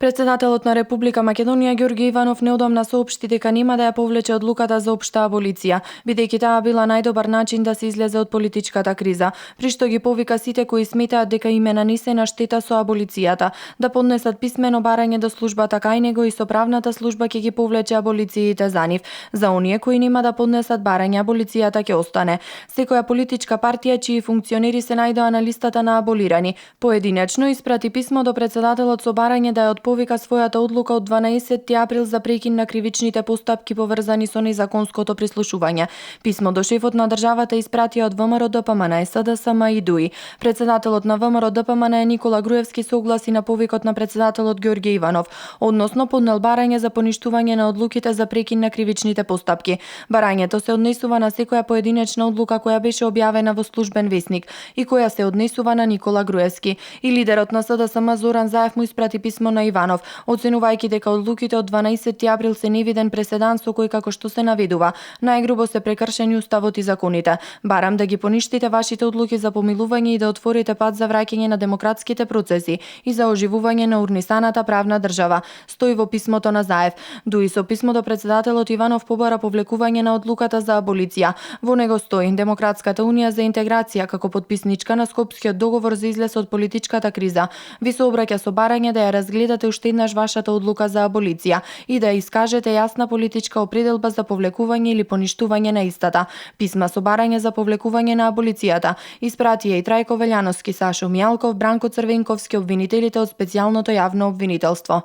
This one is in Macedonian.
Председателот на Република Македонија Ѓорѓе Иванов неодамна соопшти дека нема да ја повлече одлуката за општа аболиција, бидејќи таа била најдобар начин да се излезе од политичката криза, при што ги повика сите кои сметаат дека им е нанесена штета со аболицијата, да поднесат писмено барање до службата кај него и со правната служба ќе ги повлече аболициите за нив. За оние кои нема да поднесат барање, аболицијата ќе остане. Секоја политичка партија чии функционери се најдоа на листата на аболирани, поединечно испрати писмо до председателот со барање да ја повика својата одлука од 12 април за прекин на кривичните постапки поврзани со незаконското прислушување. Писмо до шефот на државата испратија од ВМРО ДПМН, СДСМ и ДУИ. Председателот на ВМРО ДПМН Никола Груевски согласи на повикот на председателот Ѓорѓе Иванов, односно поднел барање за поништување на одлуките за прекин на кривичните постапки. Барањето се однесува на секоја поединечна одлука која беше објавена во службен весник и која се однесува на Никола Груевски. И лидерот на СДСМ Зоран Заев му испрати писмо на Иванов, оценувајќи дека одлуките од 12 април се невиден преседан со кој, како што се наведува, најгрубо се прекршени уставот и законите. Барам да ги поништите вашите одлуки за помилување и да отворите пат за враќање на демократските процеси и за оживување на урнисаната правна држава, стои во писмото на Заев. Дуи со писмо до председателот Иванов побара повлекување на одлуката за аболиција. Во него стои Демократската унија за интеграција како потписничка на Скопскиот договор за излез од политичката криза. Ви се обраќа со барање да ја разгледате уште еднаш вашата одлука за аболиција и да искажете јасна политичка определба за повлекување или поништување на истата. Писма со барање за повлекување на аболицијата испратија и Трајко Велјановски, Сашо Мијалков, Бранко Црвенковски, обвинителите од специјалното јавно обвинителство.